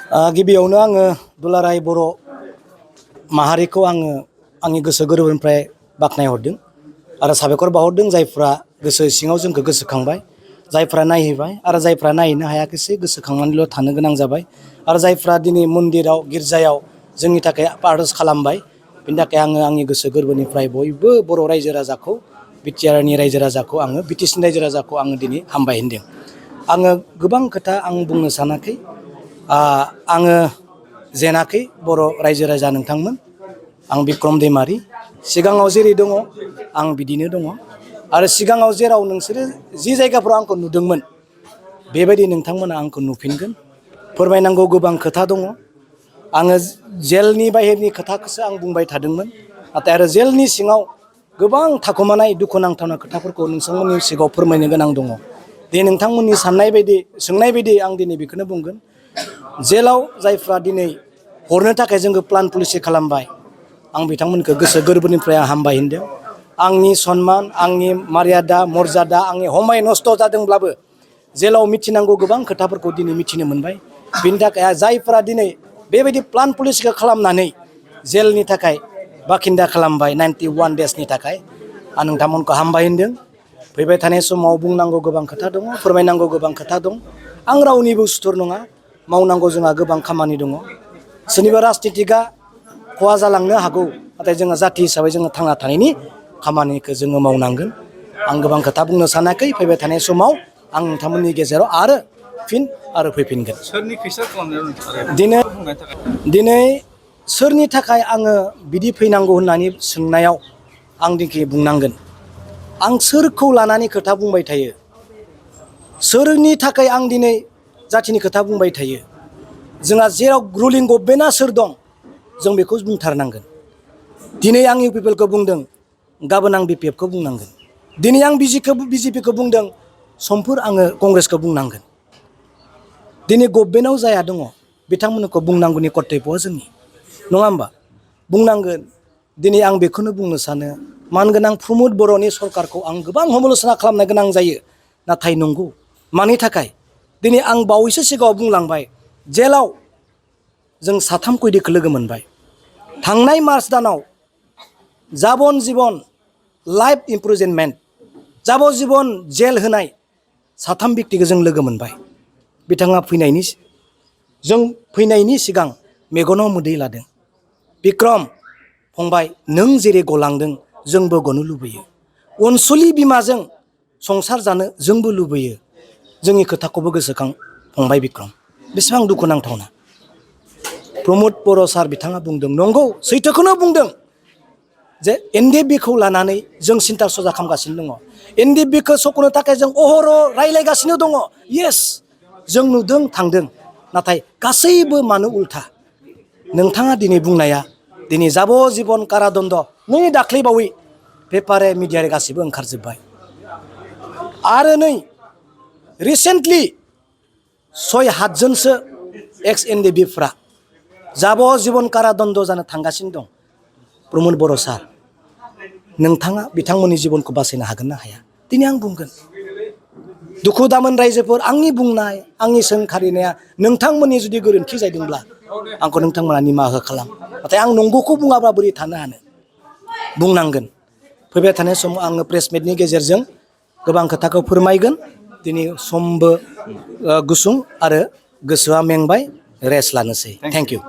गिबियावनो आङो दुलाराय बर' माहारिखौ आङो आंनि गोसो गोरबोनिफ्राय बाख्नायहरदों आरो साबायखर बावहरदों जायफ्रा गोसो सिङाव जोंखौ गोसोखांबाय, जायफ्रा नायहैबाय आरो जायफ्रा नायहैनो हायाखिसै गोसोखांनानैल' थानो गोनां जाबाय आरो जायफ्रा दिनै मन्दिराव गिर्जायाव जोंनि थाखाय आर'ज खालामबाय बिनि थाखाय आङो आंनि गोसो गोरबोनिफ्राय बयबो बर' रायजो राजाखौ बिटिआरनि रायजो राजाखौ आङो बिटिसिनि रायजो राजाखौ आङो दिनै हामबाय होनदों। आङो गोबां खोथा आं बुंनो सानाखै, आङो जेनाखै बर' रायजो राजा नोंथांमोन, आं बिक्रम दैमारि सिगाङाव जेरै दङ आं बिदिनो दङ आरो सिगाङाव जेराव नोंसोरो जि जायगाफ्राव आंखौ नुदोंमोन बेबायदि नोंथांमोना आंखौ नुफिनगोन। फोरमायनांगौ गोबां खोथा दङ। आङो जेलनि बाहेरनि खोथाखौसो आं बुंबाय थादोंमोन, नाथाय आरो जेलनि सिङाव गोबां थाखोमानाय दुखुनांथावना खोथाफोरखौ नोंथांमोननि सिगाङाव फोरमायनो गोनां दङ। दे नोंथांमोननि साननाय बायदि सोंनाय बायदि आं दिनै बेखौनो बुंगोन। जेलाव जायफ्रा दिनै हरनो थाखाय जोंखौ प्लान पलिसि खालामबाय आं बिथांमोनखौ गोसो गोरबोनिफ्राय आं हामबाय होनदों। आंनि सनमान, आंनि मार्यादा मर्यादा, आंनि हमाय नस्थ' जादोंब्लाबो जेलाव मिथिनांगौ गोबां खोथाफोरखौ दिनै मिथिनो मोनबाय। बिनि थाखाय जायफ्रा दिनै बेबायदि प्लान पलिसिखौ खालामनानै जेलनि थाखाय बाखिन्दा खालामबाय 91 डेजनि थाखाय, आं नोंथांमोनखौ हामबाय होनदों। फैबाय थानाय समाव बुंनांगौ गोबां खोथा दङ, फोरमायनांगौ गोबां खोथा दं। आं रावनिबो सुथुर नङा, मावनांगौ जोंहा गोबां खामानि दङ। सोरनिबा राजनितिकआ खहा जालांनो हागौ, नाथाय जोङो जाथि हिसाबै जोङो थांना थानायनि खामानिखौ जोङो मावनांगोन। आं गोबां खोथा बुंनो सानाखै, फैबाय थानाय समाव आं नोंथांमोननि गेजेराव आरो फिन आरो फैफिनगोन। सोरनि खैसा खालामनायाव दिनै सोरनि थाखाय आङो बिदि फैनांगौ होननानै सोंनायाव आं दिनै बुंनांगोन, आं सोरखौ लानानै खोथा बुंबाय थायो, सोरनि थाखाय आं दिनै जाथिनि खोथा बुंबाय थायो। जोंहा जेराव रुलिं गभर्नमेन्टआ सोर दं जों बेखौ बुंथारनांगोन। दिनै आं इउ पि पि एलखौ बुंदों, गाबोन आं बि पि एफखौ बुंनांगोन। दिनै आं बिजेपिखौ बुंदों, समफोर आङो कंग्रेसखौ बुंनांगोन। दिनै गभर्नमेन्टआव जाया दङ बिथांमोनखौ बुंनांगौनि कर्तब्यआ जोंनि, नङा होमबा? बुंनांगोन। दिनै आं बेखौनो बुंनो सानो, मानगोनां प्रमद बर'नि सरकारखौ आं गोबां समाल'सना खालामनो गोनां जायो, नाथाय नंगौ। मानि थाखाय? दिनै आं बावैसो सिगाङाव बुंलांबाय, जेलाव जों 3 खैदिखौ लोगो मोनबाय। थांनाय मार्च दानाव जाबन जिबन लाइफ इमप्रिजनमेन्ट, जाबन जिबन जेल होनाय 3 बेक्तिखौ जों लोगो मोनबाय। बिथाङा जों फैनायनि सिगां मेगनाव मोदै लादों। बिक्रम फंबाय, नों जेरै गलांदों जोंबो गनो लुबैयो। अनसुलि बिमाजों संसार जानो जोंबो लुबैयो। जोंनि खोथाखौबो गोसोखां फंबाय बिक्रम। बेसेबां दुखु नांथावना। प्रमद बर' सार बिथाङा बुंदों, नंगौ सैथोखौनो बुंदों, जे एनडिएफबिखौ लानानै जों सिन्था सजा खालामगासिनो दङ। एनडिएफबिखौ सख'नो थाखाय जों अहर' रायज्लायगासिनो दङ। येस, जों नुदों थांदों, नाथाय गासैबो मानो उल्था? नोंथाङा दिनै बुंनाया दिनै जाब'जिबन कारादन्द नै दाख्लैबावै पेपारे मिडियारे गासिबो ओंखारजोब्बाय। आरो नै रिसेन्टलि 6-7 जनसो एक्स एनडिएफबिफ्रा जाब'जिबन कारादन्द जानो थांगासिनो दं। प्रमद बर' सार, नोंथाङा बिथांमोननि जिबनखौ बासायनो हागोन ना हाया? दिनै आं बुंगोन। दुखु दामोन रायजोफोर, आंनि बुंनाय, आंनि सोंखारिनाया नोंथांमोननि जुदि गोरोन्थि जादोंब्ला आंखौ नोंथांमोना निमाहा खालाम। नाथाय आं नंगौखौ बुङाब्ला बोरै थानो हानो? बुंनांगोन। फैबाय थानाय समाव आङो प्रेस मिटनि गेजेरजों गोबां खोथाखौ फोरमायगोन। दिनै समबो गुसुं आरो गोसोआ मेंबाय, रेस्ट लानोसै। Thank you.